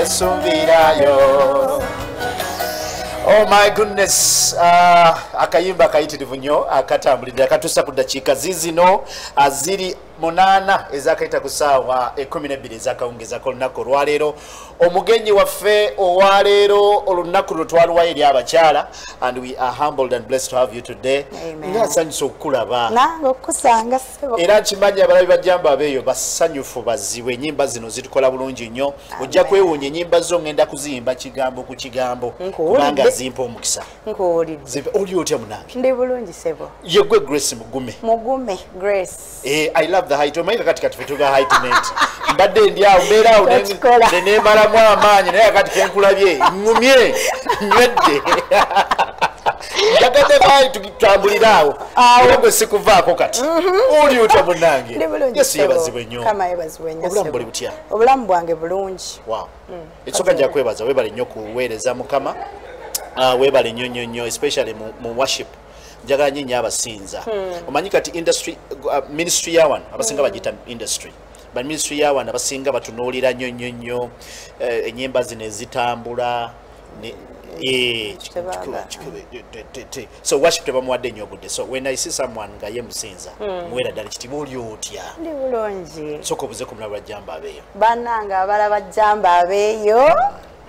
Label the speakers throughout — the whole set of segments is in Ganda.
Speaker 1: Sumbirayo. Oh my goodness, akayimba kayitirivu nnyo akatambulidde akatuusa ku ddakiika zizino ziri 8 ezakayita ku ssaawa 12 ezakawungeezako olunaku olwaleero. Omugenyi waffe owaleero olunaku lwe twaluwayo eri abakyala, and we are humbled and blessed to have you today. Nga nsanyusa okukulaba.
Speaker 2: Nange okukusanga ssebo.
Speaker 1: Era nkimanyi abalabi ba Jambo abeeyo basanyufu bazibu, ennyimba zino zitukola bulungi nnyo. Ojja kwewuunya ennyimba zo ngenda kuziyimba kigambo ku kigambo kubanga zimpa omukisa.
Speaker 2: Nkuwulidde.
Speaker 1: Oli otya munange?
Speaker 2: Ndi bulungi ssebo.
Speaker 1: Ye gwe Grace Mugume.
Speaker 2: Mugume Grace.
Speaker 1: I love the height. Omanyi kakati kati fetuga height net. Mbadde ndi awo mbeera awo ne neemalamu amaanyi naye kakati kenkulabye ŋŋumye nywedde. Njagadde baali tutambulira awo. Era gwe sikuvaako kati. Oli otya munnange? Yesu yeebazibwe nnyo.
Speaker 2: Mukama yeebazibwe nnyo.
Speaker 1: Obulamu buli butya?
Speaker 2: Obulamu bwange bulungi.
Speaker 1: Wow. Ekisooka nja kwebaza, weebale nnyo kuweereza Mukama. Weebale nnyo nnyo nnyo, especially mu worship. Njagala nnyo nnyo abasinza. Omanyi kati industry, ministry ya wano abasinga bagiyita industry, but ministry ya wano abasinga batunuulira nnyo nnyo nnyo ennyimba zino ezitambula so worship tebamuwadde nnyo obudde. So when I see someone nga ye musinza, muweera ddala ekitiibwa. Oli otya?
Speaker 2: Ndi bulungi.
Speaker 1: Sooka obuze ku mulala Jambo abeeyo.
Speaker 2: Bannange abalaba Jambo abeeyo,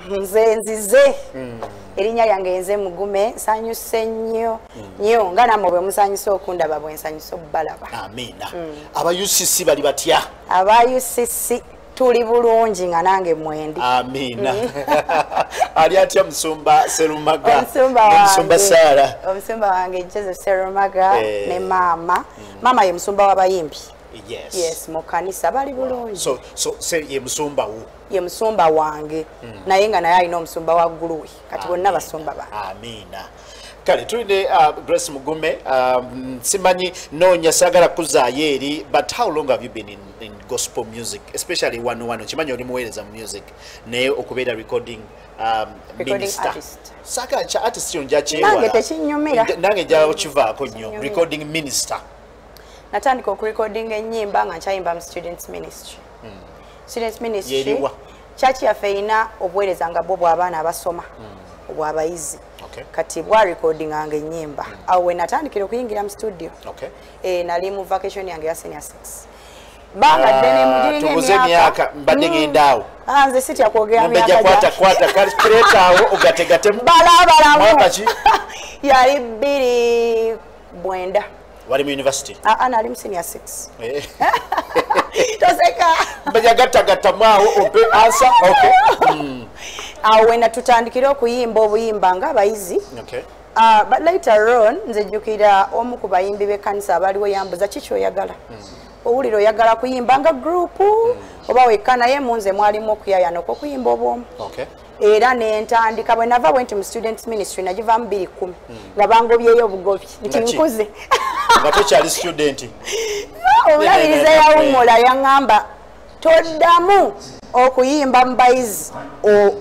Speaker 2: nze nzize. Erinnya lyange nze Mugume, nsanyuse nnyo nnyo nga nammwe bwe musanyuse okundaba bwe nsanyuse okubalaba.
Speaker 1: Amiina. Aba UCC bali batya?
Speaker 2: Aba UCC tuli bulungi nga nange mwendi.
Speaker 1: Amiina. Ali atya Musumba Serumaga?
Speaker 2: Omusumba
Speaker 1: Sara.
Speaker 2: Omusumba wange Joseph Serumaga ne maama. Maama ye musumba w'abayimbi.
Speaker 1: Yes.
Speaker 2: Yes, mu kanisa bali bulungi.
Speaker 1: So ye musumba wo.
Speaker 2: Ye musumba wange. Naye nga naye alina omusumba wa ggulu we. Kati bonna basumba bange.
Speaker 1: Amiina. Kale tulinde Grace Mugume, simanyi noonya saagala kuzaayo eri, but how long have you been in gospel music, especially wano kimanyi oli muweereza mu music naye okubeera recording minister. Saagala kya artist yo nja kyewala.
Speaker 2: Nange tekinyumira.
Speaker 1: Nange nja kivaako nnyo. Recording minister.
Speaker 2: Natandika okurecordinga ennyimba nga nkyayimba mu students ministry. Students ministry.
Speaker 1: Yeriwa.
Speaker 2: Church yaffe erina obuweereza nga bwo bw'abaana abasoma, obw'abayizi. Kati bwa recordinganga ennyimba. Awo we natandikira okuyingira mu studio. Nali mu vacation yange ya senior 6. Banga ddene mugiringa
Speaker 1: tubuze emyaka mbadde ngenda awo.
Speaker 2: Nze sitya kwogera myaka.
Speaker 1: Mbejja kwata kwata calculator awo ogategatemu.
Speaker 2: Balabalamu.
Speaker 1: Mwaka ki?
Speaker 2: Yali 2009.
Speaker 1: Wali mu university?
Speaker 2: Nali mu senior 6. Toseka.
Speaker 1: Mbejja gattagattamu awo ompe answer. Okay.
Speaker 2: Awo we natutandikira okuyimba obuyimba ng'abayizi. But later on nze jjukira omu ku bayimbi b'ekkanisa abaliwo yambuza kiki oyagala. Owulira oyagala kuyimba nga group oba wekka, naye mu nze mwalimu okuyaayana okw'okuyimba obwomu. Era ne ntandika bwe nava bwe nti mu students ministry nagivaamu 2010 nga bangobyeyo obugobi nti nkuze.
Speaker 1: Nga tokyali student.
Speaker 2: Omulabirizi eyawummula yaŋŋamba toddamu okuyimba mu bayizi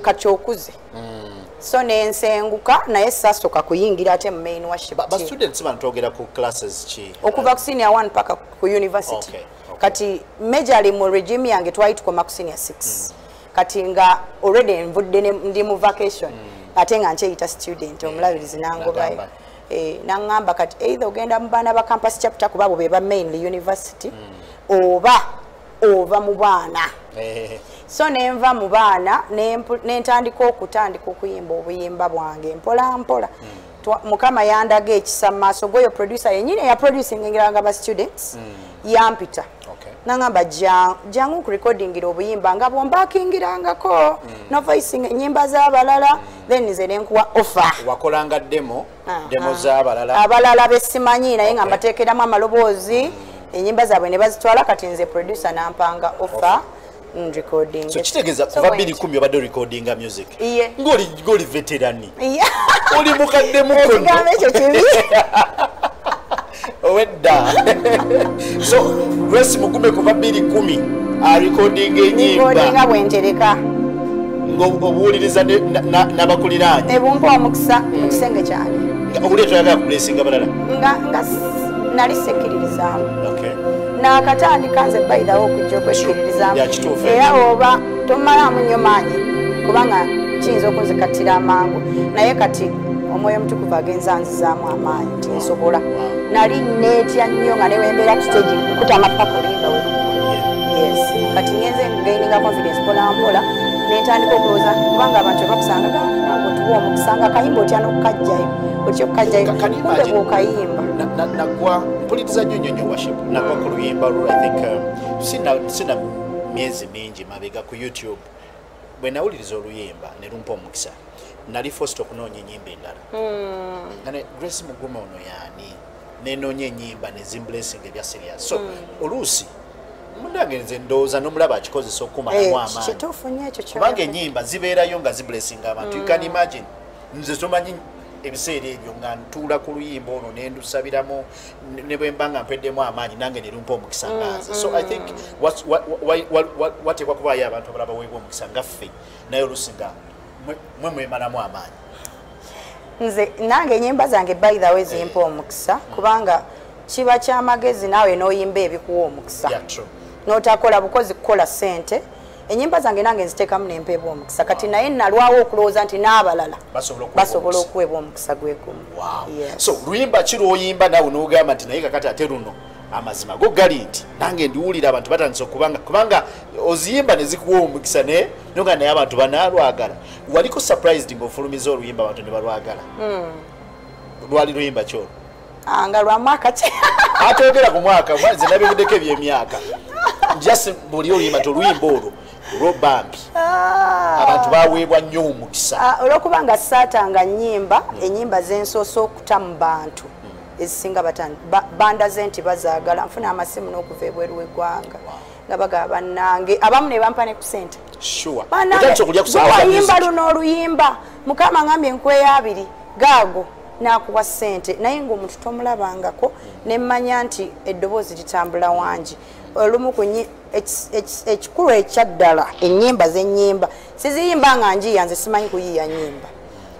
Speaker 2: kati okuze. So nensenguka naye sasooka kuyingira ate mu main worship.
Speaker 1: Ba students bano twogera ku classes ki?
Speaker 2: Okuva ku senior 1 paka ku university. Kati majorly mu regime yange twali tukoma ku senior 6. Kati nga already nvudde ndi mu vacation ate nga nkyeyita student, omulabirizi nangobayo. Naŋŋamba kati either ogenda mu baana ba campus chapter kuba abo be ba mainly university oba ova mu baana. So nenva mu baana nentandika okutandika okuyimba obuyimba bwange mpola mpola. Mukama yandaga ekisa mu maaso g'oyo producer yennyini eya producingiranga ba students yampita. Nangamba jangu kurecordingira obuyimba nga bwombakingirangako no voicing ennyimba z'abalala, then nze nenkuwa offer.
Speaker 1: Wakolanga demo z'abalala.
Speaker 2: Abalala besimanyi naye nga mbateekeramu amaloboozi ennyimba zaabwe ne bazitwala, kati nze producer nampanga offer recording.
Speaker 1: So kitegeeza kuva 2010 obadde recordinga music. Ng'oli veterani. Oli mukadde mukono.
Speaker 2: Ekigambo ekyo kibi.
Speaker 1: Owedda. So Grace Mugume kuva 2010 recording ennyimba.
Speaker 2: Recordinga bwe ntereka.
Speaker 1: Ng'obuwuliriza n'abakuliraanye.
Speaker 2: Ne bumpa omukisa mu kisenge kyange.
Speaker 1: Owulira toyagala kublessinga balala?
Speaker 2: Nga nali sekkiririzaamu. Naakatandika nze bayirawo okujja okwekkiririzaamu. Era oba tomalaamu nnyo maanyi. Kubanga kiyinza okunzikattira amangu, naye kati omwoyo omutukuvu agenza anzizaamu amaanyi nti nsobola. Nali neetya nnyo nga newembeera ku stage nkutama paka oluyimba we luggwa. Yes, kati ngenze ngaininga confidence mpola mpola, nentandika okulowooza kubanga abantu tebakusanga otuwa omukisa nga akayimba otya n'okukajjayo, otya okukajjayo, kumbe bw'okayimba.
Speaker 1: Nagwa mpuliriza nnyo nnyo nnyo worship, nagwa ku luyimba lwo, I think sina myezi mingi mabega ku YouTube. Bwe nawuliriza oluyimba ne lumpa omukisa, nali forced okunoonya ennyimba endala. Nga ne Grace Mugume ono yaani, nenoonya ennyimba ne zimblessing ebya serious. So oluusi munange nze ndowooza n'omulaba akikozesa okumalamu amaanyi.
Speaker 2: Kituufu nnyo ekyo.
Speaker 1: Kubanga ennyimba zibeerayo nga ziblessing abantu. You can imagine, nze tomanyi ebiseera ebyo nga ntuula ku luyimba olwo ne ndusabiramu, ne bwe mba nga mpeddemu amaanyi nange ne lumpa omukisa nga nze. So I think wateekwa kubaayo abantu abalala baweebwa omukisa nga ffe, naye oluusi nga mwe mwemalamu amaanyi.
Speaker 2: Nze nange ennyimba zange by the way zimpa omukisa, kubanga kiba kyamagezi naawe n'oyimba ebikuwa omukisa. N'otakola bukozi kukola ssente. Ennyimba zange nange nziteekamu nempeebwa omukisa. Kati naye nalwawo okulowooza nti n'abalala basobola okuweebwa omukisa gwe gumu.
Speaker 1: So luyimba ki lw'oyimba naawe n'ogamba nti naye kakati ate luno amazima go gali nti nange ndiwulira abantu batandise okubanga, kubanga oziyimba ne zikuwa omukisa naye nonga naye abantu banaalwagala. Waliko surprised ng'ofulumiza oluyimba abantu ne balwagala? Lwali luyimba ki olwo?
Speaker 2: Nga lwa mwaka ki?
Speaker 1: Atwogera ku mwaka, nze nabivuddeko eby'emyaka. Just buli oluyimba toluyimba olwo olwo bambi abantu baweebwa nnyo omukisa.
Speaker 2: Olw'okuba nga saatanga nnyimba, ennyimba ze nsoose okuta mu bantu ezisinga bandaze nti bazaagala. Nfuna amasimu n'okuva ebweru w'eggwanga nga bagaba bannange, abamu ne bampa ne ku ssente. Wayimba luno oluyimba, Mukama ngambye nkweyo abiri gaago nakuwa ssente, naye ng'omuntu tomulabangako. Ne mmanya nti eddoboozi litambula wangi. Olumu ku ekikulu ekyaddala ennyimba z'ennyimba siziyimba nga njiya, nze simanyi kuyiiya nnyimba,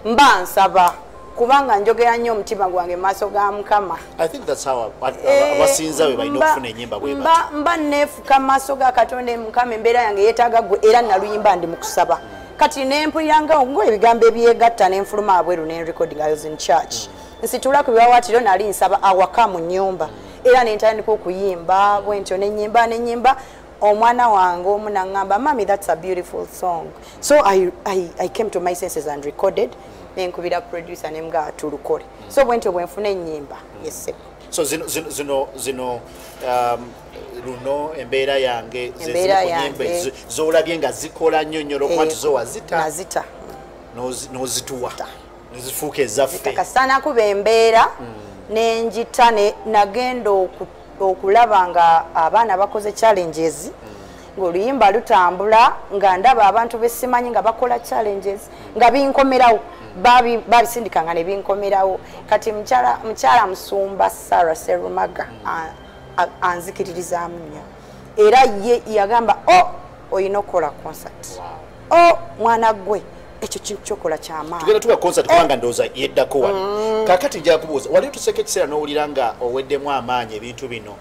Speaker 2: mba nsaba kubanga njogera nnyo omutima gwange mu maaso ga Mukama.
Speaker 1: I think that's how abasinza bwe balina okufuna ennyimba bwe batyo.
Speaker 2: Mba neefuka mu maaso ga Katonda, Mukama embeera yange yeetaaga ggwe, era naluyimba ndi mu kusaba. Kati ne mpulira nga ebigambo ebyegatta ne nfuluma abweru ne recording. I was in church. Nsitula ku biwawaatiro, nali nsaba awaka mu nnyumba, era ne ntandika okuyimba bwe ntyo ne nnyimba ne nnyimba. Omwana wange omu n'aŋŋamba, "Mummy, that's a beautiful song." So I came to my senses and recorded, nenkubira producer ne mga tulukole. So bwe ntyo bwe nfuna ennyimba. Yes.
Speaker 1: So zino luno embeera yange
Speaker 2: Embeera yange.
Speaker 1: z'olabye nga zikola nnyo nnyo olwokuba nti zo wazita.
Speaker 2: Nazita.
Speaker 1: N'ozituwa nezifuuka ezaffe.
Speaker 2: Kasana kuba embeera nenjita nagenda okulaba nga abaana bakoze challenges, ng'oluyimba lutambula, nga ndaba abantu besimanyi nga bakola challenges nga binkomerawo, babisindikanga ne binkomerawo. Kati mukyala musumba Sarah Serumaga anzikiririzaamu nnyo, era ye yagamba, "Oh, olina okukola concert. Oh, mwana gwe, ekyo kintu kyokola kyamaanyi."
Speaker 1: Tugenda tuba concert kubanga ndowooza yeddako wano. Kaakati njagala kubuuza, wali otuseeko ekiseera n'owulira nga oweddemu amaanyi ebintu bino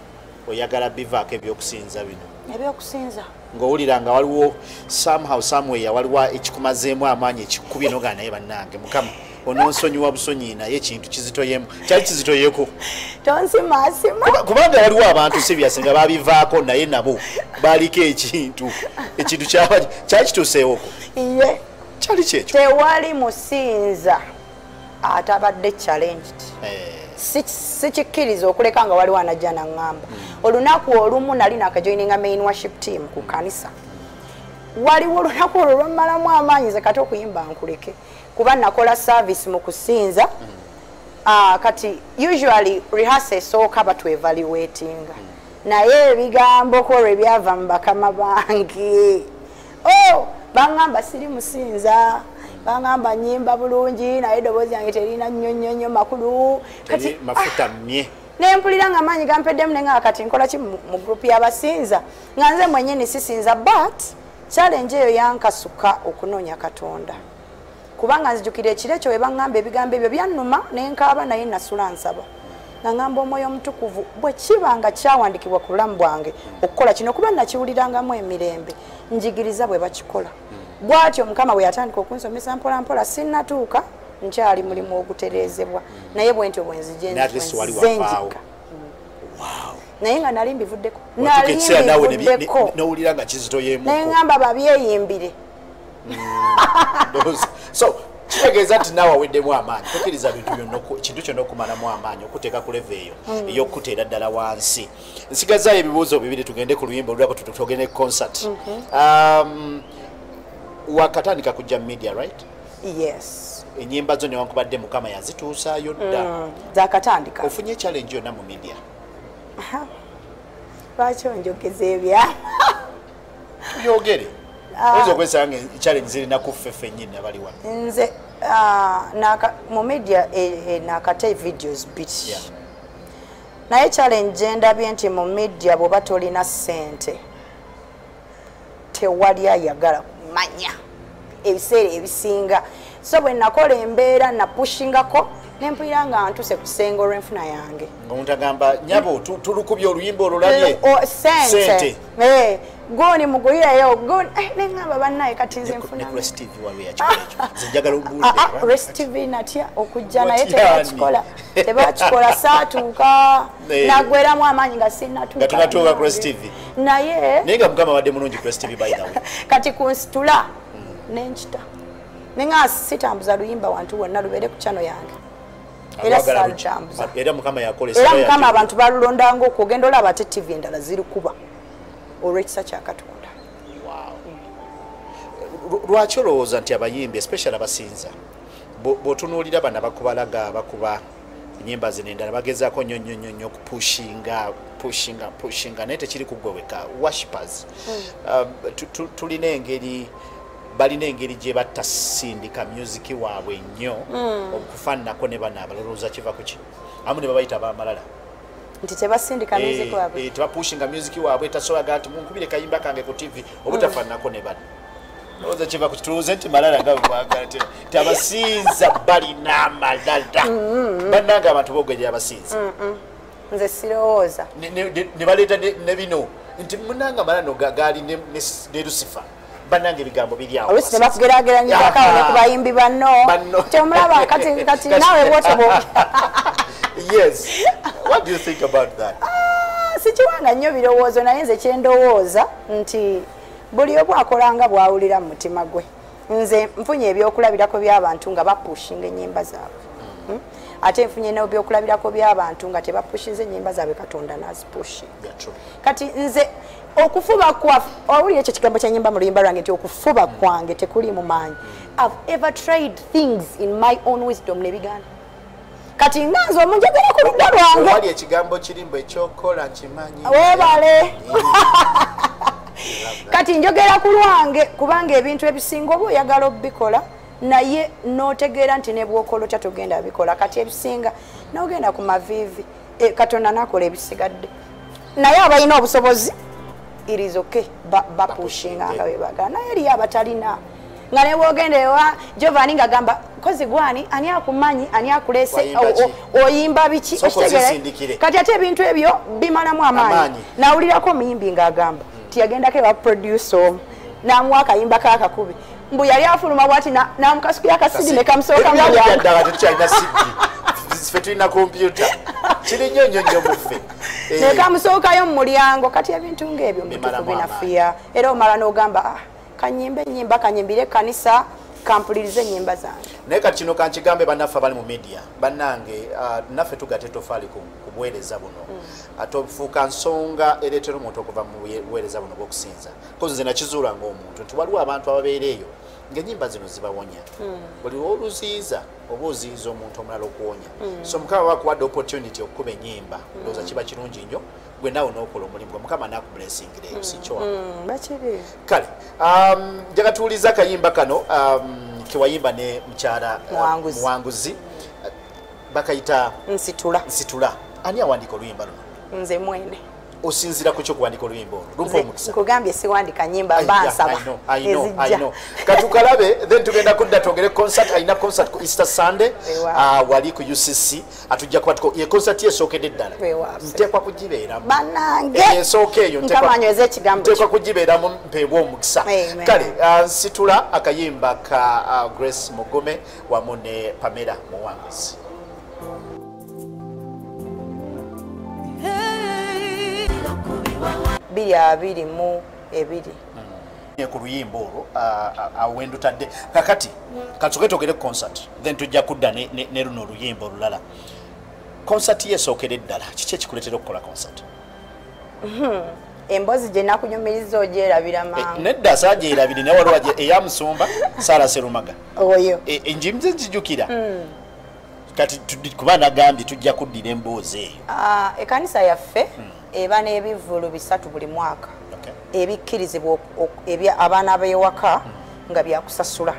Speaker 1: oyagala bivaako ebyokusinza bino?
Speaker 2: Ebyokusinza.
Speaker 1: Ng'owulira nga waliwo somehow somewhere waliwo ekikumazeemu amaanyi ekikubye n'ogaa naye bannange Mukama ononsonyiwa busonyi, naye ekintu kizitoyemu, kyali kizitoyeko?
Speaker 2: Tonsimaasima.
Speaker 1: Kubanga waliwo abantu serious nga babivaako naye nabo baliko ekintu kyali kituuseewoko.
Speaker 2: Ye.
Speaker 1: Kyali kyekyo.
Speaker 2: Tewali musinza atabadde challenged. Sikikkiriza okuleka nga waliwo anajja n'aŋŋamba. Olunaku olumu nali nakajoininga main worship team ku kanisa. Waliwo olunaku olwo lwammalamu amaanyi nze kati okuyimba nkuleke, kuba nakola service mu kusinza. Kati usually rehearsal esooka batu evaluatinga, naye ebigambo ko olwo ebyava mu bakama bange, oh, baŋŋamba siri musinza, baŋŋamba nnyimba bulungi naye eddoboozi yange terina nnyo nnyo nnyo makulu. Kati
Speaker 1: mafuta mmye.
Speaker 2: Nempulira nga amaanyi gampeddemu, ne nga kati nkola ki mu group y'abasinza nga nze mwennyini sisinza? But challenge eyo yankasuka okunoonya Katonda, kubanga nzijukira ekiro ekyo we baŋŋamba ebigambo ebyo byannuma ne nkaaba, naye nasula nsaba nga ŋŋamba Omwoyo Omutukuvu, bwe kiba nga kyawandiikibwa ku bulamu bwange okukola kino, kuba nakiwulirangamu emirembe, njigiriza bwe bakikola. Bwatyo Mukama bwe yatandika okunsomesa mpola mpola, sinnatuuka, nkyali mulimu ogutereezebwa, naye bwentyo bwenzije nzenjika. Naye nga nali mbivuddeko,
Speaker 1: nali mbivuddeko, nowulira nga kizito yemuko,
Speaker 2: naye ngamba babyeyimbire.
Speaker 1: So kitegeeza nti naawe aweddemu amaanyi, tokkiriza bintu byonna, kintu kyonna okumalamu amaanyi, okuteeka ku level eyo ey'okuteera ddala wansi. Nsigazaayo ebibuuzo bibiri tugende ku luyimba olulako, tugende ku concert. Wakatandika kujja media, right?
Speaker 2: Yes.
Speaker 1: Enyimba zo newankubadde Mukama yazituusaayo dda,
Speaker 2: zakatandika.
Speaker 1: Ofunye challenge yonna mu media?
Speaker 2: Lwaki onjogeza ebya?
Speaker 1: Tubyogere. Oyinza okwesanga challenge zirina ku ffe ffennyini abali wano.
Speaker 2: Nze mu media nakate videos bit. Naye challenge endabye nti mu media bw'oba tolina ssente tewali ayagala kumanya ebiseera ebisinga. So bwe nakola embeera napushingako nempulira nga ntuse ku kisenge olw'enfuna yange.
Speaker 1: Omuntu agamba nyabo tulukubye oluyimba olulabye
Speaker 2: sente goni mugulireyo goni, neŋŋamba bannaye kati nze nfuna.
Speaker 1: Ne Rest TV waliwo yakikola ekyo, nze njagala ombuulire.
Speaker 2: Rest TV natya okujja, naye tebakikola, tebakikola, saatuuka nagweramu amaanyi nga sinnatuuka.
Speaker 1: Nga tunatuuka ku Rest TV.
Speaker 2: Naye
Speaker 1: nga Mukama abadde mulungi ku Rest TV, by the way.
Speaker 2: Kati kunsitula nenkita, nenga sitambuza luyimba wantu wonna, lubeere ku channel yange. Era salutambuza.
Speaker 1: Era Mukama yakola.
Speaker 2: Era Mukama abantu balulondanga okugenda olaba ate TV endala ziri kuba olw'ekisa kya Katonda.
Speaker 1: Lwaki olowooza nti abayimbi, especially abasinza, bw'otunuulira bano abakubalaga bakuba ennyimba zino endala, bagezaako nnyo nnyo nnyo nnyo kupushinga pushinga pushinga, naye tekiri ku ggwe weka, worshippers tulina engeri, balina engeri gye batasindika music waabwe nnyo okufaananako ne bano abalolooza. Kiva ku ki? Amu ne babayita abamalala.
Speaker 2: Nti tebasindika music waabwe?
Speaker 1: Tebapushinga music waabwe, tasobola nti munkubire kayimba kange ku TV obutafaananako ne bano. Olowooza kiva ku kitulowooze nti malala nga bwebwagala ti abasinza balina amalala? Bannange, abantu boogeri abasinza.
Speaker 2: Nze sirowooza.
Speaker 1: Ne baleeta ne bino nti munange amalala no gaali ne Lucifer. Bannange, ebigambo biri awo.
Speaker 2: Oluusi ne bakugeraageranyizako awo ne ku bayimbi banno, temulaba kati kati naawe bwotyo bwo.
Speaker 1: Yes, what do you think about that?
Speaker 2: Sikiwanga nnyo birowoozo, naye nze kyendowooza nti buli omu akola nga bw'awulira mu mutima gwe. Nze nfunye ebyokulabirako by'abantu nga bapushinga ennyimba zaabwe, ate nfunye n'ebyokulabirako by'abantu nga tebapushinze ennyimba zaabwe, Katonda n'azipushinga. Kati nze okufuba kwa, owulira ekyo kigambo kya nyimba mu luyimba lwange nti okufuba kwange tekuli mu maanyi. I've ever tried things in my own wisdom nebigaana. Kati nga nze omunjogera ku ludda lwange.
Speaker 1: Wali ekigambo kirimbo ekyokola nkimanyi.
Speaker 2: Weebale. Kati njogera ku lwange kubanga ebintu ebisinga oba oyagala obikola, naye n'otegeera nti ne bw'okola otya togenda bikola. Kati ebisinga n'ogenda ku maviivi, Katonda n'akola ebisigadde. Naye abalina obusobozi, it is okay, bapushinga nga bwe baagala, naye eriyo abatalina nga ne bwogenda ewa Giovanni ng'agamba kozi gwani, ani akumanyi, ani akuleese, oyimba biki? Kati ate ebintu ebyo bimalamu amaanyi. Nawulirako omuyimbi ng'agamba tiyagendako ewa producer omu n'amuwa akayimba kakakubi, mbu yali afuluma bwati n'amukasukira akasidi ne kamusooka mu mulyango.
Speaker 1: Ffe tulina kompyuta, kiri nnyo nnyo nnyo muffe.
Speaker 2: Ne kamusookayo mu mulyango. Kati ebintu ng'ebyo mutuufu binafuya, era omala n'ogamba, ah, kanyimbe ennyimba, kanyimbire ekkanisa, kampulirize ennyimba zange.
Speaker 1: Naye kati kino kankigambe bannaffe abali mu media, bannange, naffe tugatta ettofaali ku buweereza buno. Ate obufuuka nsonga ereetera omuntu okuva mu buweereza buno bw'okusinza, kozi nze nakizuula ng'omuntu nti waliwo abantu ababeera eyo ng'ennyimba zino zibawonya. Buli lwoluziyiza oba oziyiza omuntu omulala okuwonya. So Mukama bakuwadde opportunity okukuba ennyimba, ndowooza kiba kirungi nnyo gwe naawe n'okola omulimu gwe, Mukama naakublessingira eyo, si kyo?
Speaker 2: Bakiri.
Speaker 1: Kale njaga tuwuliza akayimba kano kewayimba ne mukyala
Speaker 2: Muwanguzi.
Speaker 1: Muwanguzi. Bakayita
Speaker 2: Nsitula.
Speaker 1: Nsitula. Ani awandiika oluyimba luno?
Speaker 2: Nze mwene.
Speaker 1: Osinzira ku kyokuwandika oluyimba olwo lumpa omukisa.
Speaker 2: Nkugambye siwandika nnyimba, mba nsaba.
Speaker 1: I know. Katukalabe, then tugenda kudda twogere concert. Alina concert ku Easter Sunday, wali ku UCC. Atujja kuba ye concert yesookedde ddala, nteekwa kugibeeramu.
Speaker 2: Bannange,
Speaker 1: esooka eyo
Speaker 2: nkamanyweza ekigambo,
Speaker 1: nteekwa kugibeeramu mpeebwa omukisa. Kale nsitula akayimba ka Grace Mugume wamu ne Pamela Muwanguzi.
Speaker 2: 2022
Speaker 1: ku luyimba olwo awendutadde. Kakati katusooke twogere concert, then tujja kudda ne luno oluyimba olulala. Concert yesookera eddala, kiki ekikuleetera okukola concert?
Speaker 2: Emboozi gye nakunyumiriza ogyerabira mangu.
Speaker 1: Nedda, saagyerabire, naye waliwo eya musumba Sarah Serumaga
Speaker 2: oyo
Speaker 1: enjimze nzijukira. Kati kuba nagambye tujja kuddira emboozi eyo.
Speaker 2: Ekkanisa yaffe eba n'ebivvulu 3 buli mwaka ebikkirizibwa abaana b'ewaka nga byakusasula.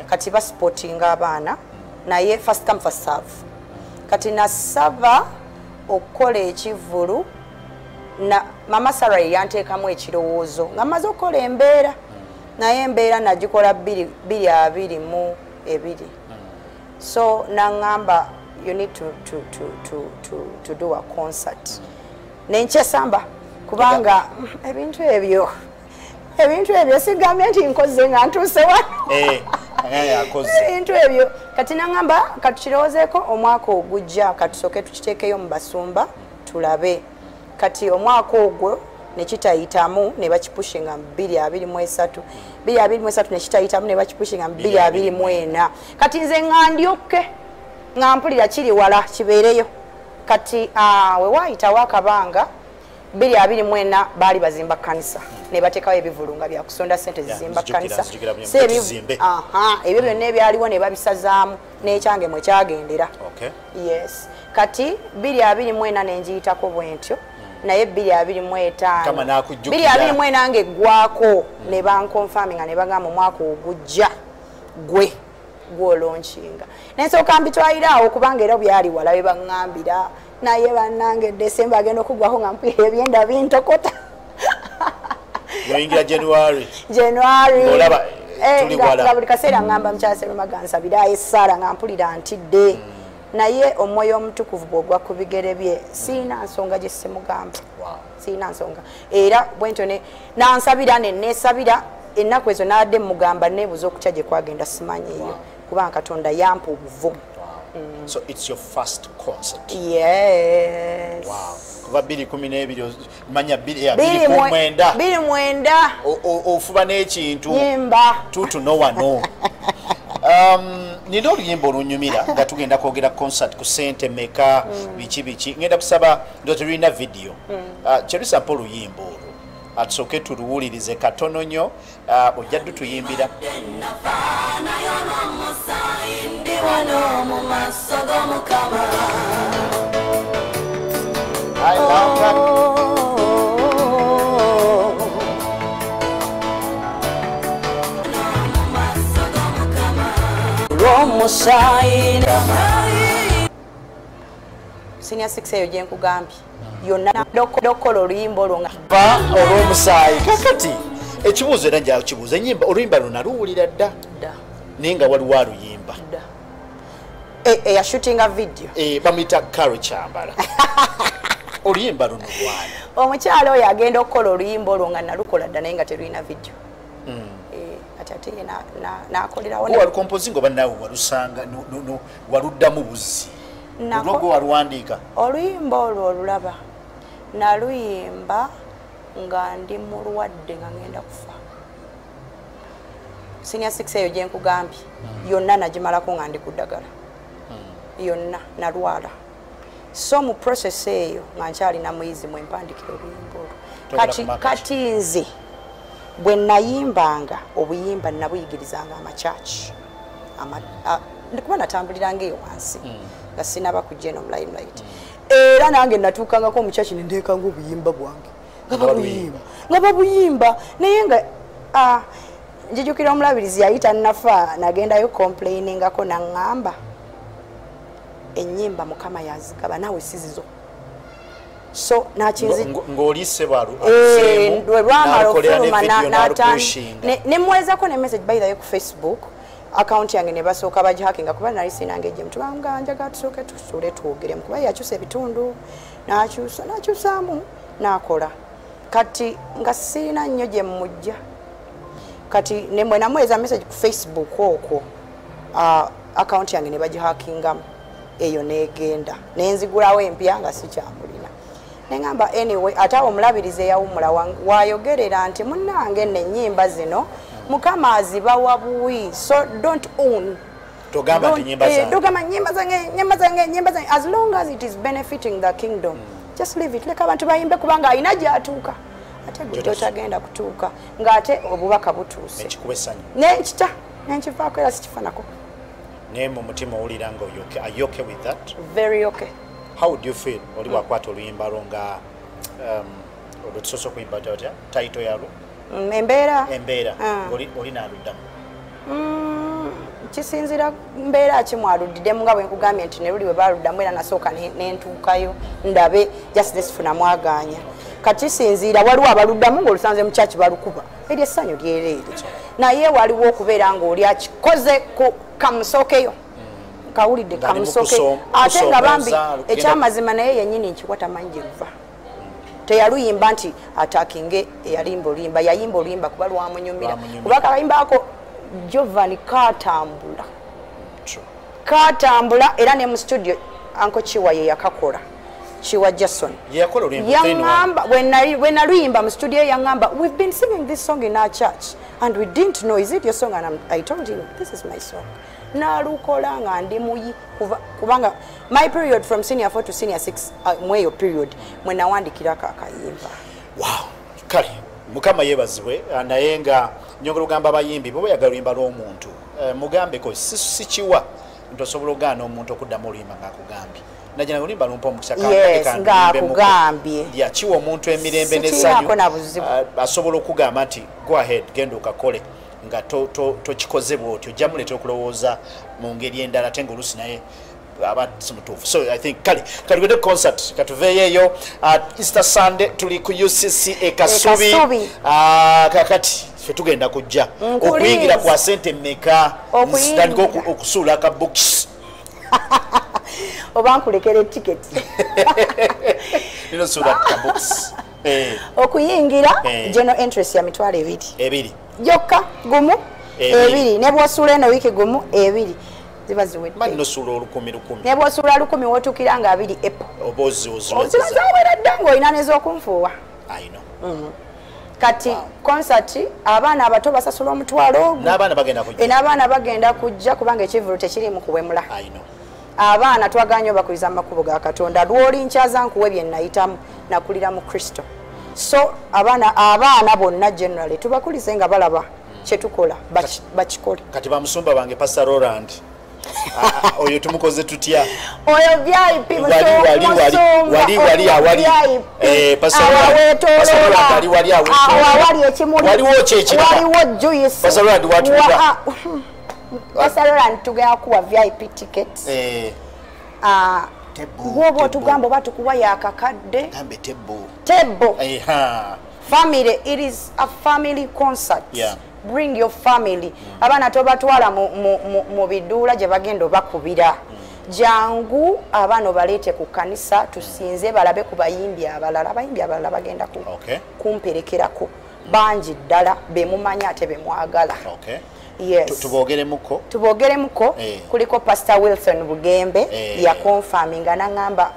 Speaker 2: Kati basupportinga abaana, naye first come first serve. Kati nasaba okukola ekivvulu na Mama Sarah yanteekamu ekirowoozo nga mmaze okukola embeera, naye embeera nagikola 2022. So naŋŋamba you need to do a concert. Nenkyesamba kubanga ebintu ebyo sigambye nti nkoze nga ntuuse wano. Ebintu ebyo kati naŋŋamba katukirowoozeeko omwaka ogujja, katusooke tukiteekeyo mu basumba tulabe. Kati omwaka ogwo nekitayitamu ne bakipushinga 2023, 2023 nekitayitamu ne bakipushinga 2024. Kati nze nga ndyokke nga mpulira kiri wala kibeereyo. Kati we waayitawo akabanga 2024 baali bazimba kkanisa ne bateekawo ebivvulu nga byakusonda ssente zizimba kkanisa. Ebyo byonna ebyaliwo ne babisazaamu n'ekyange mwe kyagendera. Yes. Kati 2024 ne ngiyitako bwe ntyo, naye 2025 2024 ng'eggwako ne bankonfaminga ne bagamba omwaka ogujja gwe gwolonkinga. Nensooka mbitwalira awo kubanga era byali wala bye baŋŋambira, naye bannange Desemba agenda okuggwako nga mpulira ebyenda bintokota.
Speaker 1: Oyingira January.
Speaker 2: Olaba tuli wala. Nga buli kaseera ŋŋamba mukyala Serumaga nsabirayo essaala nga mpulira ntidde. Naye omwoyo omutukuvu bw'ogwa ku bigere bye siina nsonga gye simugamba. Siina nsonga. Era bwe ntyo nansabira ne neesabira ennaku ezo naadde mugamba neebuuza okutya gye kwagenda simanyiiyo kubanga Katonda yampa obuvumu.
Speaker 1: So it's your first concert?
Speaker 2: Yes.
Speaker 1: Wow. Kuva 2012 manya 2019
Speaker 2: 2009
Speaker 1: ofuba n'ekintu
Speaker 2: nyimba
Speaker 1: tutuno wano. Nina oluyimba olunyumira nga tugenda kwogera concert ku ssente meka biki biki. Ngenda kusaba ndo tulina video. Cherisa mpa oluyimba olwo atusooke tuluwulirize katono nnyo, ojja tuyimbira. I love that.
Speaker 2: Senior 6 eyo gye nkugambye yonna dokola oluyimba olwo nga
Speaker 1: ba olw'omusaayi. Kakati ekibuuzo era nja kibuuza, ennyimba oluyimba luno naluwulira dda naye nga waliwo aluyimba
Speaker 2: eyashootinga video
Speaker 1: bamuyita Caro Kyambala. Oluyimba luno lwani?
Speaker 2: Omukyala oyo agenda okukola oluyimba olwo nga nalukola dda naye nga terulina video. Kati ate ye nakolerawo.
Speaker 1: Walukompozinga oba naawe walusanga waluddamu buzzi? Olwo waluwandiika?
Speaker 2: Oluyimba olwo olulaba naluyimba nga ndi mulwadde nga ngenda kufa. Senior 6 eyo gye nkugambye yonna nagimalako nga ndi ku ddagala. Yonna nalwala. So mu process eyo nga nkyalina muyizi mwe mpandikira oluyimba olwo. Kati nze bwe nayimbanga obuyimba nabuyigirizanga amakyaki. Kuba natambuliranga eyo wansi nga sinaba kujja eno mu limelight. Era nange natuukangako mu kyaki ne ndeekanga obuyimba bwange nga babuyimba naye nga njijukira omulabirizi yayita nafa nagendayo complainingako naŋŋamba ennyimba Mukama yazigaba naawe sizizo. So nakinzi
Speaker 1: ng'olise balu
Speaker 2: lwamala ofuluma nemuweezako ne message by the way ku Facebook account yange ne basooka bagihackinga, kuba nali sinange gye mutubanga njagala tusooke tusule twogeremu, kuba yakyusa ebitundu n'akyusa n'akyusaamu n'akola. Kati nga sirina nnyo gye mmujja. Kati ne namuweeza message ku Facebook okwo, account yange ne bagihackingamu, eyo n'egenda nenzigulawo empya nga sikyamulina. Nengamba anyway, ate awo omulabirizi eyawummula wayogerera nti munnange nno ennyimba zino Mukama azibawa buwi, so don't own.
Speaker 1: Togamba nti nnyimba zange.
Speaker 2: Togamba nnyimba zange, nnyimba zange, nnyimba zange. As long as it is benefiting the kingdom, just leave it. Leka abantu bayimbe kubanga alina gy'atuuka. Ate gwe gy'otagenda kutuuka ng'ate obubaka butuuse.
Speaker 1: Nekikuba essanyu.
Speaker 2: Nenkita, nenkivaako era sikifanako.
Speaker 1: Naye mu mutima owulira nga okay. Are you okay with that?
Speaker 2: Very okay.
Speaker 1: How would you feel oli wakwata oluyimba lwo nga olwo tusoose okuyimba otya title yalwo?
Speaker 2: Embeera.
Speaker 1: Embeera. Oli n'aluddamu.
Speaker 2: Kisinziira mbeera ki mwaluddidemu, nga bwe nkugambye nti ne luli bwe baaluddamu era nasooka nentuukayo ndabe just nesifuna mwagaanya. Kati kisinziira waliwo abaluddamu ng'olusanze mu church balukuba eri essanyu lyereere, naye waliwo okubeera ng'oli akikoze ku kamusookeyo kawulidde kamusookeyo, ate nga bambi ekyamazima naye yennyini nkiwa tamanyi gye luva. Teyaluyimba nti atakinge eyalimba oluyimba, yayimba oluyimba kuba lwamunyumira, kuba akayimba ako Giovanni katambula katambula, era ne mu studio Uncle Chiwa ye yakakola, Chiwa Jason yaŋŋamba when naluyimba mu studio, yaŋŋamba we've been singing this song in our church and we didn't know, is it your song? And I told him this is my song. Nalukola nga ndi muyi kubanga my period from senior 4 to senior 6, mweyo period mwe nawandikirako akayimba.
Speaker 1: Wow, kale Mukama yeebazibwe. Naye nga nyongera ogamba abayimbi bwe bayagala oluyimba lw'omuntu, mugambeko si kiwa nti osobola ogaana omuntu okuddamu oluyimba ng'akugambye. Najja oluyimba lumpa omukisa
Speaker 2: ng'akugambye.
Speaker 1: Yakiwa omuntu emirembe n'essanyu, asobola okugamba nti go ahead, genda okakole nga tokikoze bw'otyo, ojja muleetera okulowooza mu ngeri endala ate ng'oluusi naye aba si mutuufu. So I think kale katugende concert, katuveeyo eyo Easter Sunday tuli ku UCC e Kasubi. Kakati ffe tugenda kujja okuyingira kwa sente mmeka? Ntandika okusuula akabokisi
Speaker 2: oba nkulekera etiketi.
Speaker 1: Nino suula akabokisi.
Speaker 2: Okuyingira general interest ya 20,000
Speaker 1: ebiri
Speaker 2: gyokka, gumu ebiri, ne bw'osuula eno wiiki gumu ebiri ziba ziwedde.
Speaker 1: Mani nosuula 1,000
Speaker 2: ne bw'osuula 1,000 w'otuukira nga 2 epo
Speaker 1: oba
Speaker 2: ziba zawera dda ng'olina n'ez'okunfuuwa.
Speaker 1: I know.
Speaker 2: Kati concert abaana abato basasula 50,000
Speaker 1: n'abaana bagenda kujja,
Speaker 2: n'abaana bagenda kujja kubanga ekivvulu tekiriimu kuwemula.
Speaker 1: I know.
Speaker 2: Abaana twagala nnyo bakuliza mu makubo ga Katonda, lw'oli nkyaza nkuwe bye nayitamu nakulira mu Kristo. So abaana bonna generally tubakulize nga balaba kyetukola bakikole.
Speaker 1: Kati bamusumba bange Pastor Roland oyo tumukoze tutya?
Speaker 2: Oyo VIP
Speaker 1: wali awali Pastor Roland wali
Speaker 2: awali ekimuli
Speaker 1: waliwo kyekirala
Speaker 2: waliwo juice.
Speaker 1: Pastor Roland watuwa
Speaker 2: Pastor Roland tugenda kuwa VIP ticket. Bw'oba otugamba oba tukuwa yakakadde
Speaker 1: gambe
Speaker 2: tebo family, it is a family concert.
Speaker 1: Yeah.
Speaker 2: Bring your family. Abaana tobatwala mu biduula gye bagenda obakubira. Jangu abaana obaleete ku kanisa tusinze balabe ku bayimbi abalala. Abayimbi abalala bagenda kumperekerako bangi ddala bemumanyi ate bemwagala. Yes.
Speaker 1: Tubogeremuko.
Speaker 2: Tubogeremuko. Kuliko Pastor Wilson Bugembe ya confirminga n'angamba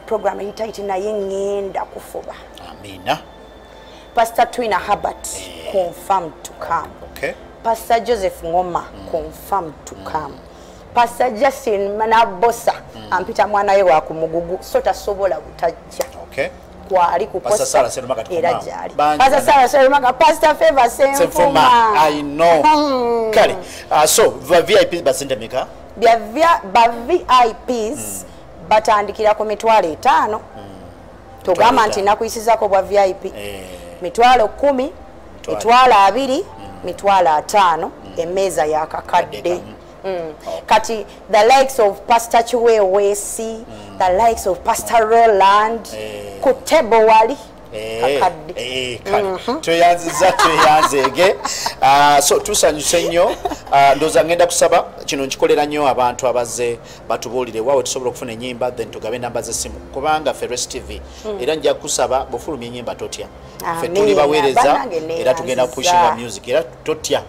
Speaker 2: program eyitaiti naye ngenda kufuba.
Speaker 1: Amina.
Speaker 2: Pastor Twina Herbert confirmed to come.
Speaker 1: Okay.
Speaker 2: Pastor Joseph Ngoma confirmed to come. Pastor Justin Manabosa ampita mwana ye wa kumugugu so tasobola butajja.
Speaker 1: Okay.
Speaker 2: Kwali ku
Speaker 1: Pastor Sarah Serumaga
Speaker 2: era gyali. Pastor Sarah Serumaga, Pastor Favor Senfuma.
Speaker 1: I know. Kale. So VIP basente meka?
Speaker 2: Ba VIPs batandikira ku 5,000. Tugamba nti nakuyisizako bwa VIP. 10,000, 20,000, 50,000, emmeeza yakakadde. Kati the likes of Pastor Chiwewesi, The likes of Pastor Roland, ku table wali. Kakadde.
Speaker 1: Tweyanziza, tweyanzeege. So tusanyuse nnyo. Ndowooza ngenda kusaba kino nkikolera nnyo abantu abazze batubuulire waawe tusobola okufuna ennyimba, then tugabe enamba z'essimu, kubanga ffe Race TV era nja kusaba bw'ofulumya ennyimba totya, ffe tuli baweereza era tugenda pushinga music, era totya,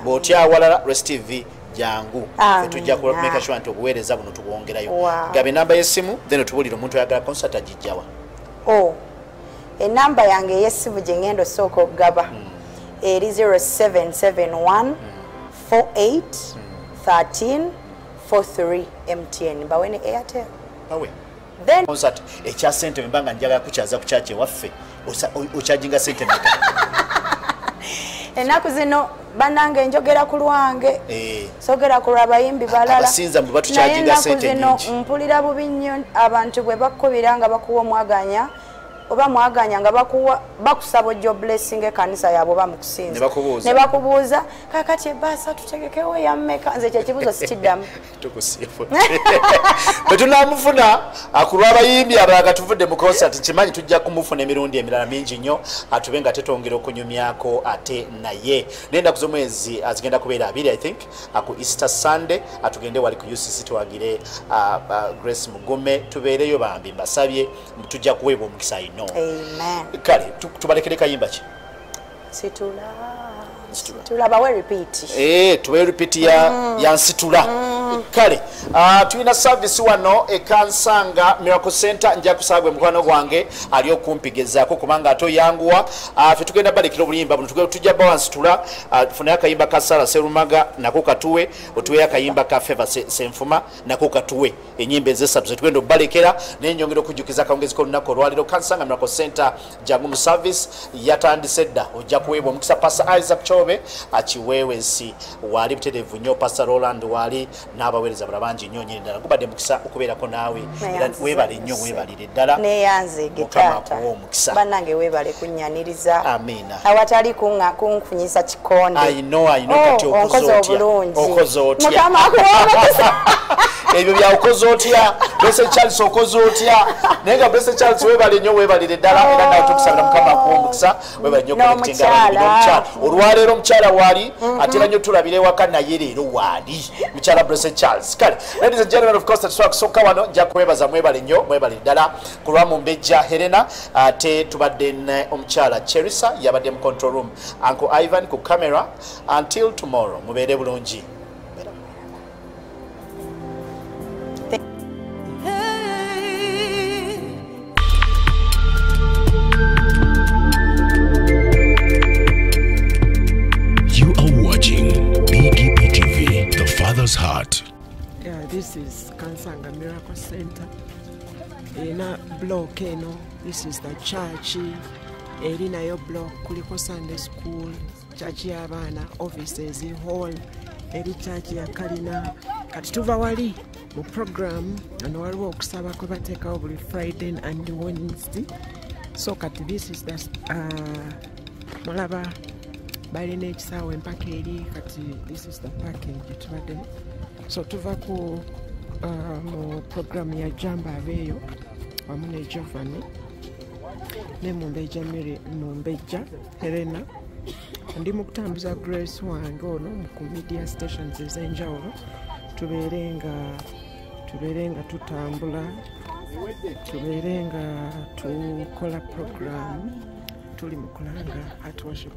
Speaker 1: bw'otya awalala Race TV jangu, ffe tujja make sure nti obuweereza buno tubwongerayo. Gaba enamba y'essimu, then otubuulire omuntu ayagala concert agijjawa.
Speaker 2: Oh, enamba yange ey'essimu gye ngenda osooka okugaba eri 0771 48 13 43 MTN, bawe ne Airtel.
Speaker 1: Bawe.
Speaker 2: Then
Speaker 1: concert ekya sente mbanga njagala kukyaza ku church ewaffe, okyajinga sente mmeka?
Speaker 2: Ennaku zino bannange njogera ku lwange, sogera ku lw'abayimbi balala.
Speaker 1: Abasinza mbu batukyajinga sente nyingi.
Speaker 2: Mpulira bubi nnyo abantu bwe bakkubira nga bakuwa omwaganya, oba mwaganya nga bakuwa bakusaba ojja blessing ekanisa yaabwe oba mukusinza, ne bakubuuza kakati ebbaasa tutegekewo yammeka. Nze kye kibuuzo sikiddamu.
Speaker 1: Tukusiifu. Bwe tunamufuna ku lw'abayimbi abalala tuvudde mu concert, nkimanyi tujja kumufuna emirundi emirala mingi nnyo, atube nga tetwongera okunyumyako ate naye. N'ennaku z'omwezi zigenda kubeera 2, I think, ku Easter Sunday, atugende wali ku UCC tuwagire Grace Mugume, tubeereyo bambi, mbasabye tujja kuweebwa omukisa ino.
Speaker 2: Amen.
Speaker 1: Kale tubalekere kayimba ki?
Speaker 2: Situla. Situla bawe repeat.
Speaker 1: Tubawe repeat ya nsitula. Kale tulina service wano e Kansanga Miracle Center, nja kusagwe mukwano gwange ali okumpi gezaako kubanga ato yanguwa. Ffe tugenda balekera obuyimba buno, tujja bawa nsitula. Tufunayo akayimba ka Sarah Serumaga nako katuwe, otuwe akayimba ka Favor Senfuma nako katuwe, ennyimba ezesatu zetugenda obalekera. Naye nyongera okujjukiza akawungezi k'olunaku olwaleero, Kansanga Miracle Center jangu mu service yatandise dda, ojja kuweebwa omukisa. Pastor Isaac Chobe akiweewesi waali butereevu nnyo, Pastor Roland waali n'abaweereza balala bangi nnyo nnyini ddala. Gubadde mukisa okubeerako naawe, era weebale nnyo, weebalire ddala.
Speaker 2: Neeyanzeege taata, bannange weebale kunnyaniriza.
Speaker 1: Amiina.
Speaker 2: Awatali kunfunyisa kikonde.
Speaker 1: I know, kati okoze otya? Okoze otya?
Speaker 2: Mukama akuwe omukisa.
Speaker 1: Ebyo bya okoze otya? Blessed Charles okoze otya? Naye nga Blessed Charles weebale nnyo, weebalire ddala, era nawe tukusabira Mukama akuwe omukisa, weebale nnyo connecting abayimbi n'omukyala. Olwaleero omukyala waali, ate era nnyo tulabira ewaka naye leero waali, mukyala Blessed Charles. Kale, ladies and gentlemen, of course tetusobola kusukka wano, nja kwebaza, mwebale nnyo, mwebale ddala ku lwa Mumbejja Helena, ate tubadde ne omukyala Cherisa yabadde mu control room, Uncle Ivan ku camera. Until tomorrow, mubeere bulungi.
Speaker 3: You are watching BGB TV, the Father's Heart.
Speaker 4: Yeah, this is Kansanga Miracle Center. Ena block eno, this is the church. Erina yo block kuliko Sunday school, church y'abaana, offices, hall, eri church ya kalina. Kati tuva wali mu program ano waliwo okusaba kwe bateekawo buli Friday and Wednesday. So kati this is the mulaba balina ekisaawe empaka eri, kati this is the parking gye tubaddemu. So tuva ku mu program ya Jamba Abeeyo wamu ne Giovanni ne Mumbejja Mary, Mumbejja Helena. Ndi mu kutambuza Grace wange ono mu media stations ez'enjawulo, tubeere nga tutambula, tubeere nga tukola program, tuli mu kulanga at worship.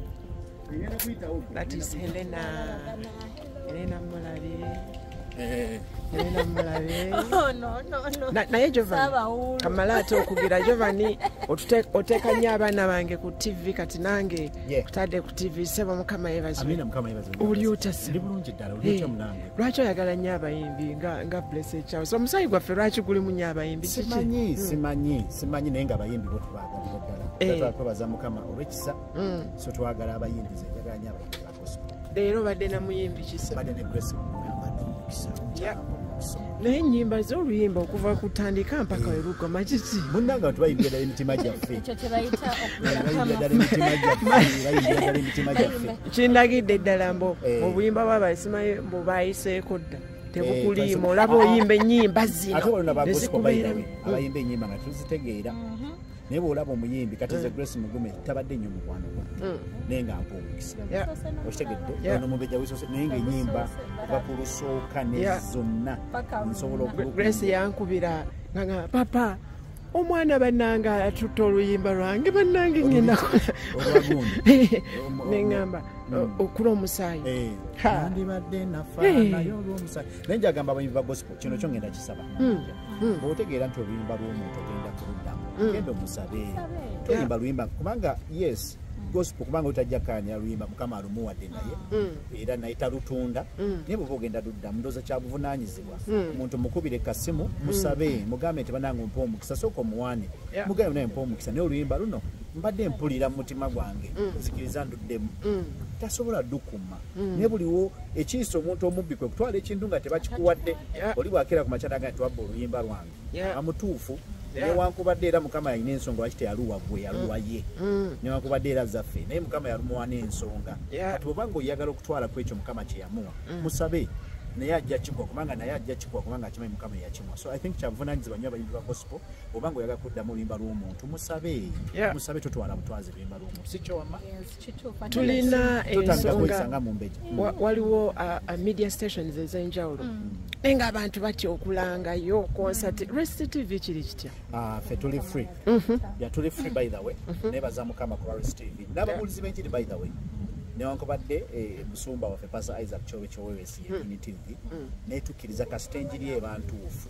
Speaker 4: That is Helena Mulabe. Helena Mulabe.
Speaker 5: Oh, no, no, no.
Speaker 4: Naye Giovanni, kamala ate okugira Giovanni, oteeka nnyo abaana bange ku TV, kati nange kutadde ku TV. Ssebo Mukama yeebazibwe.
Speaker 1: Amina, Mukama yeebazibwe.
Speaker 4: Oli otya ssebo?
Speaker 1: Ndi bulungi ddala, oli otya munange?
Speaker 4: Lwaki oyagala nnyo abayimbi nga Blessed Charles? Omusaayi gwaffe lwaki gulimu nnyo abayimbi?
Speaker 1: Simanyi, naye nga abayimbi bo tubaagalira ddala. Twakwebaza Mukama olw'ekisa, so twagala abayimbi, nze njagala nnyo abayimbi ba gospel.
Speaker 4: Leero badde na muyimbi kisa.
Speaker 1: Badde ne Grace Mugume, omukisa.
Speaker 4: Naye ennyimba z'oluyimba okuva kutandika mpaka we lugoma kiki?
Speaker 1: Munnange abantu bayimbira ddala emitima gyaffe.
Speaker 5: Ekyo kye bayita
Speaker 1: Bayimbira ddala emitima gyaffe, bayimbira ddala emitima gyaffe.
Speaker 4: Kindagidde ddala mbu mu buyimba bw'abaali simanyi mbu baayiseeko dda. Tebukuliima olaba oyimba ennyimba zino.
Speaker 1: Ate olina ba gospel by the way, abayimba ennyimba nga tuzitegeera. Naye bw'olaba omuyimbi kati ze Grace Mugume tabadde nnyo mukwano gwange, naye nga mpa omukisa. Okitegedde? Ono mubejja wisose naye ng'ennyimba okuva ku lusooka ne zonna nsobola okulukumba.
Speaker 4: Grace yankubira nga papa omwana bannange atutta oluyimba lwange bannange ngenda neŋŋamba okula omusaayi.
Speaker 1: Nandibadde nafaanayo olw'omusaayi. Naye njagamba abayimbi ba gospel kino kyo ngenda kisaba. Bw'otegeera nti oluyimba lw'omuntu ogenda kuluddamu, genda omusabe. Toyimba luyimba kubanga yes gospel kubanga otajja kaanya luyimba Mukama alumuwadde naye era naye talutunda, naye bw'oba ogenda luddamu ndowooza kya buvunaanyizibwa. Omuntu mukubire kasimu musabe, mugambe nti bannange ompa omukisa, sooka omuwaane, mugambe naye mpa omukisa, naye oluyimba luno mbadde mpulira mu mutima gwange nzikiriza nduddemu. Tasobola dukuma. Naye buliwo ekiyisa omuntu omubbi kwe kutwala ekintu nga tebakikuwadde. Oli bw'akeera ku makya n'agamba nti wabba oluyimba lwange, amutuufu. Newankubadde era Mukama yalina ensonga lwaki teyaluwa gwe, yaluwa ye. Newankubadde era zaffe, naye Mukama yalumuwa n'ensonga. Kati bw'oba ng'oyagala okutwala ku ekyo Mukama kye yamuwa, musabe naye ajja kikuwa, kubanga naye ajja kikuwa kubanga akimanyi Mukama yakimuwa. So I think kyabuvunaanyizibwa nnyo abayimbi ba gospel, bw'oba ng'oyagala kuddamu oluyimba lw'omuntu musabe, musabe totwala butwazi luyimba lw'omuntu. Si kyo wamma?
Speaker 4: Tulina ensonga
Speaker 1: mu mbejja.
Speaker 4: Waliwo media stations ez'enjawulo naye ng'abantu batya okulangayo concert. Rest TV kiri kitya?
Speaker 1: Ffe tuli free. Yeah, tuli free by the way. Nebaza Mukama ku Rest TV. N'ababuulizi b'enjiri by the way. Newankubadde musumba waffe Pastor Isaac Kyobe Kyowewesi ye TV, naye tukkiriza kasita enjiri eba ntuufu.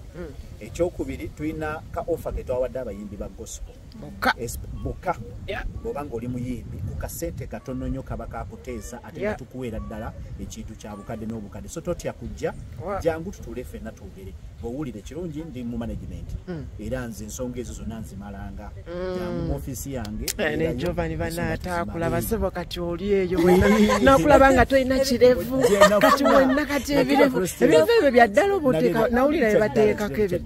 Speaker 1: Ekyokubiri tulina ka offer ke twawadde abayimbi ba gospel bokka. Bw'oba ng'oli muyimbi ku kasente katono nnyo kaba kakuteesa ate nga tukuweera ddala ekintu kya bukadde n'obukadde. So totya kujja, jangu tutuule ffenna twogere. Bw'owulira ekirungi ndi mu management era nze ensonga ezo zonna nzimalanga. Jangu mu ofiisi yange.
Speaker 4: Ne Giovanni bannataakulaba ssebo kati oli eyo nakulaba nga tolina kirevu kati wenna kati ebirevu ebirevu ebyo bya ddala oba oteeka nawulira bye bateekako ebyo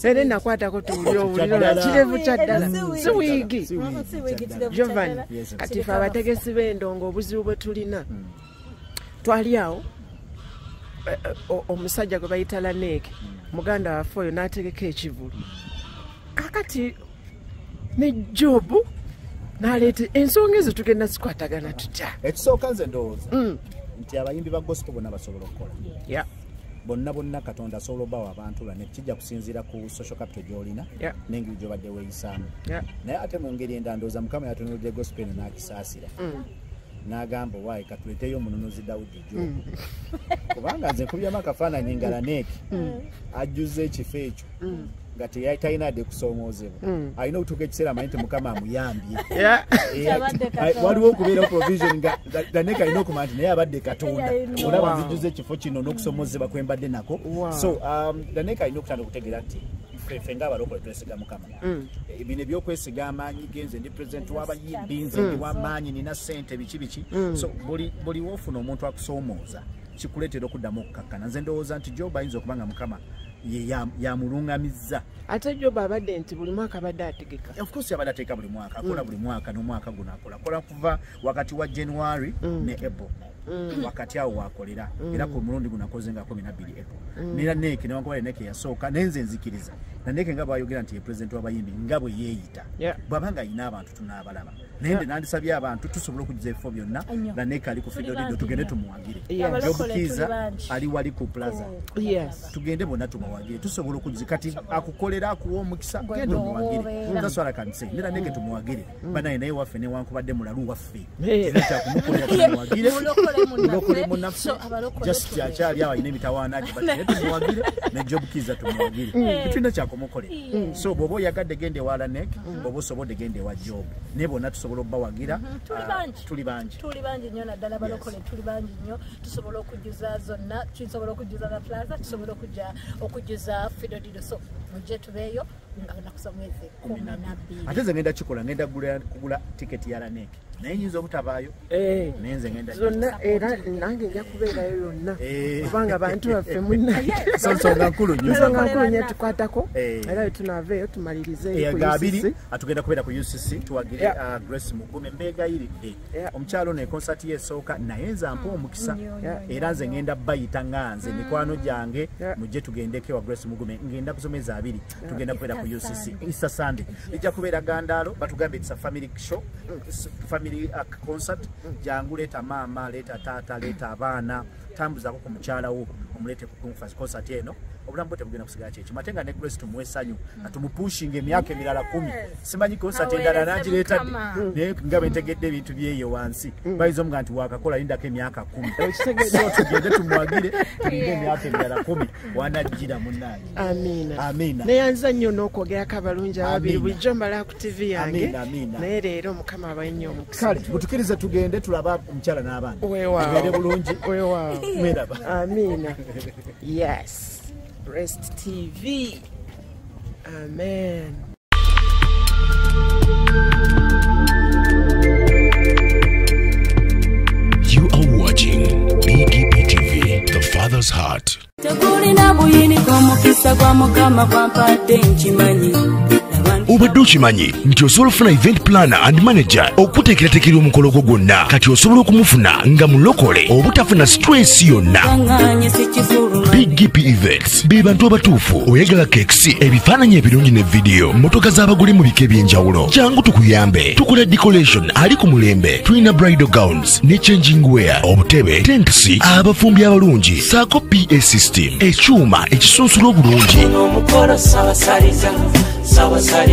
Speaker 4: era nakwatako tuwulire owulire kirevu kya ddala si wiigi. Giovanni kati ffe abategesi b'endongo obuzibu bwe tulina twali awo omusajja gwe bayita Laneeke muganda waffe oyo n'ategeka ekivulu kakati ne Jobu n'aleeta ensonga ezo tugenda zikwatagana tutya?
Speaker 1: Ekisooka nze ndowooza nti abayimbi ba gospel bonna basobola okukola. Bonna bonna Katonda asobola obbawa abantu bane, kijja kusinziira ku social capital gy'olina n'engeri gy'obadde weeyisaamu. Naye ate mu ngeri endala ndowooza Mukama yatunuulidde gospel eno n'akisaasira. N'agamba waayi katuleeteyo omununuzi Dawudi Jobu. Kubanga nze nkubyamu akafaananyi nga Laneeke ajjuzza ekifo ekyo nga talina adde kusoomoozebwa. Alina okutuuka ekiseera amanyi nti Mukama amuyambye. Waliwo okubeera provision nga Laneeke alina okumanya nti naye abadde Katonda. Olaba nzijjuza ekifo kino n'okusoomoozebwa kwe mbadde nako. So Laneeke alina okutandika okutegeera nti ffe ng'abalokole twesiga Mukama. Bino ebyokwesiga amaanyi ge, nze ndi president w'abayimbi, nze ndi w'amaanyi, nina ssente biki biki. So buli woofuna omuntu akusoomooza kikuleetera okuddamu okukakkana. Nze ndowooza nti Job ayinza okuba nga Mukama yamulungamizza.
Speaker 4: Ate Job abadde nti buli mwaka abadde ategeka.
Speaker 1: Of course abadde ategeka buli mwaka, akola buli mwaka n'omwaka guno akola. Akola kuva wakati wa January ne April. Wakati awo wakolera era ku mulundi guno akoze nga 12 April. Nera Neeke newankubadde Neeke yasooka naye nze nzikiriza. Na Neeke nga bw'ayogera nti ye president w'abayimbi nga bwe yeeyita. Bw'aba nga alina abantu tunaabalaba. Naye nze nandisabye abantu tusobola okujjuza ebifo byonna. Laneeke ali ku Fido tugende tumuwagire. Job Kiza ali wali ku Plaza. Tugende bonna tumuwagire. Tusobola okujjuza kati akukolera akuwa omukisa genda omuwagire. That's what I can say. Nera Neeke tumuwagire. Banaye naye waffe newankubadde mulalu waffe. Kyakumukkolera tumuwagire. Mulokole munnaffe. Just akyali awo alina emitawaana gye but tumuwagire ne Job Kiza tumuwagire. Tetulina kyakumukkolera. So bw'oba oyagadde genda ewa Laneeke, bw'oba osobodde genda ewa Job. Naye bonna tusobola obbawagira. Tuli bangi.
Speaker 5: Tuli bangi nnyo naddala balokole tuli bangi nnyo. Tusobola okujjuza zonna, tusobola okujjuza na Plaza, tusobola okujjuza Fido Dido. So mujje tubeeyo nga nakusa mwezi 12.
Speaker 1: Ate nze ngenda kikola, ngenda kugula tiketi ya Laneeke. Naye nyinza obutabaayo. Naye nze ngenda
Speaker 4: zonna era nange nja kubeerayo yonna kubanga bantu baffe munnange.
Speaker 1: So nsonga nkulu nnyo.
Speaker 4: Nsonga nkulu nnyo tukwatako. Era bwe tunaaveeyo tumalirize ku UCC.
Speaker 1: Atugenda kubeera ku UCC tuwagire Grace Mugume mbeegayiridde. Omukyalo ono concert ye esooka naye nze ampa omukisa era nze ngenda bayita nga nze mikwano gyange mujje tugendeko ewa Grace Mugume ngenda kusomeza abiri tugenda kubeera ku UCC Easter Sunday. Lijja kubeera Gandaalo batugambye it's a family show, family concert. Jangu leeta maama, leeta taata, leeta abaana, tambuzaako ku mukyala wo omuleete ku concert eno. Obulamu bwe tebugenda kusigala kyekimu ate nga ne Grace tumuwe essanyu atumupushinga emyaka emirala 10 simanyi concert endala n'agireeta ddi naye nga bwe ntegedde ebintu byeyo wansi bayinza omuga nti waakakola lindako emyaka 10 so tugende tumwagire tulinde emyaka emirala 10 wanajjira munnange.
Speaker 4: Amiina.
Speaker 1: Amiina.
Speaker 4: Neyanza nnyo n'okwogerako abalungi ababiri bulijjo mbala ku TV yange naye leero Mukama abawe nnyo omukisa.
Speaker 1: Kale mutukirize tugende tulaba omukyala n'abaana.
Speaker 4: Weewaawo.
Speaker 1: Tubeere bulungi.
Speaker 4: Weewaawo.
Speaker 1: Mweraba.
Speaker 4: Amiina. Yes. Rest TV. Amen.
Speaker 3: You are watching BDP TV, the Father's Heart. Obadde okimanyi nti osobola okufuna event planner and manager okuteekerateekera omukolo gwo gwonna. Kati osobola okumufuna nga mulokole obutafuna stress yonna. BGP Events be bantu abatuufu. Oyagala cakes, ebifaananyi ebirungi ne vidiyo, mmotoka z'abagole mu bika eby'enjawulo. Jangu tukuyambe. Tukola decoration ali ku mulembe. Tulina bridal gowns ne changing wear, obutebe, tents, abafumbi abalungi, saako PA system, ekyuma ekisunsula obulungi.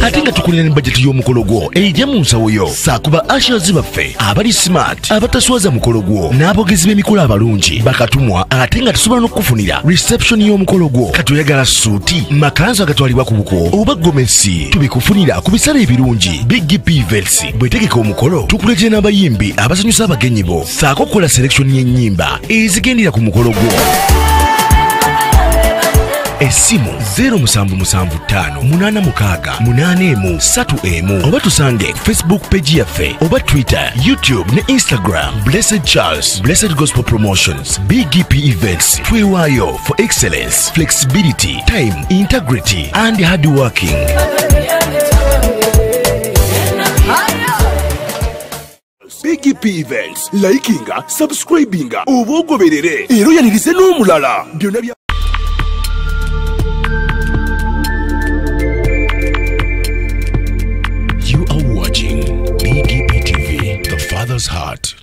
Speaker 3: Ate nga tukulira ne bajeti y'omukolo gwo ejja mu nsawo yo. Saakuba ushers baffe abali smart, abataswaza mukolo gwo, n'abogezi b'emikolo abalungi bakatumwa, ate nga tusobola n'okukufunira reception y'omukolo gwo. Kati oyagala suuti, makanzu agatwalibwa ku buko oba gomesi, tubikufunira ku bisale ebirungi. Big P Events bwetegeka omukolo tukuleetera n'abayimbi abasanyusa abagenyi bo, saako okukola selection y'ennyimba ezigendera ku mukolo gwo. Esimu 0775 86 81 31 oba tusange Facebook page yaffe oba Twitter, YouTube ne Instagram. Blessed Charles, Blessed Gospel Promotions, BGP Events. Twewayo for excellence, flexibility, time, integrity and hard working.
Speaker 6: BGP Events, likinga, subscribinga, oba ogoberere era oyanirize n'omulala. Byonna bya
Speaker 3: You are watching BDP TV, the Father's Heart.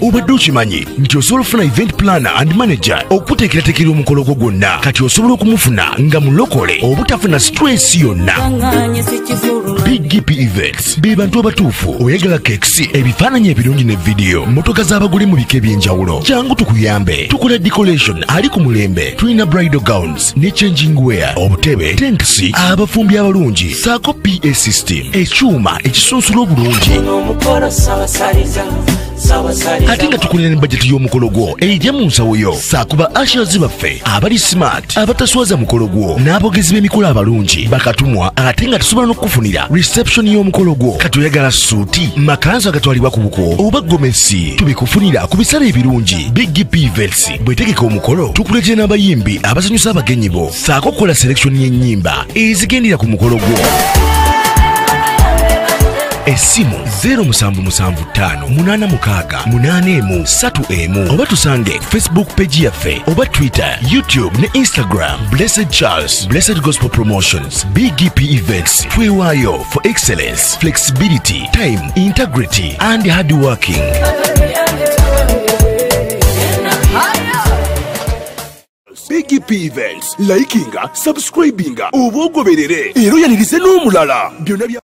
Speaker 3: Obadde okimanyi nti osobola okufuna event planner and manager okuteekerateekera omukolo gwo gwonna. Kati osobola okumufuna nga mulokole obutafuna stress yonna. BGP Events be bantu abatuufu. Oyagala cakes, ebifaananyi ebirungi ne vidiyo, mmotoka z'abagole mu bika eby'enjawulo. Jangu tukuyambe. Tukola decoration ali ku mulembe. Tulina bridal gowns ne changing wear, obutebe, tents, abafumbi abalungi, saako PA system, ekyuma ekisunsula obulungi. Ate nga tukulira ne bajeti y'omukolo gwo ejja mu nsawo yo. Saakuba ushers baffe abali smart, abataswaza mukolo gwo, n'abogezi b'emikolo abalungi bakatumwa, ate nga tusobola n'okukufunira reception y'omukolo gwo. Kati oyagala suuti, makanzu agatwalibwa ku buko oba gomesi, tubikufunira ku bisale ebirungi. Big P Events bwetegeka omukolo tukuleetera n'abayimbi abasanyusa abagenyi bo, saako okukola selection y'ennyimba ezigendera ku mukolo gwo. Esimu 0775 86 81 31 oba tusange Facebook page yaffe oba Twitter, YouTube ne Instagram. Blessed Charles, Blessed Gospel Promotions, BGP Events. Twewayo for excellence, flexibility, time, integrity and hard working.
Speaker 6: BGP Events, likinga, subscribinga, oba ogoberere era oyanirize n'omulala. Byonna bya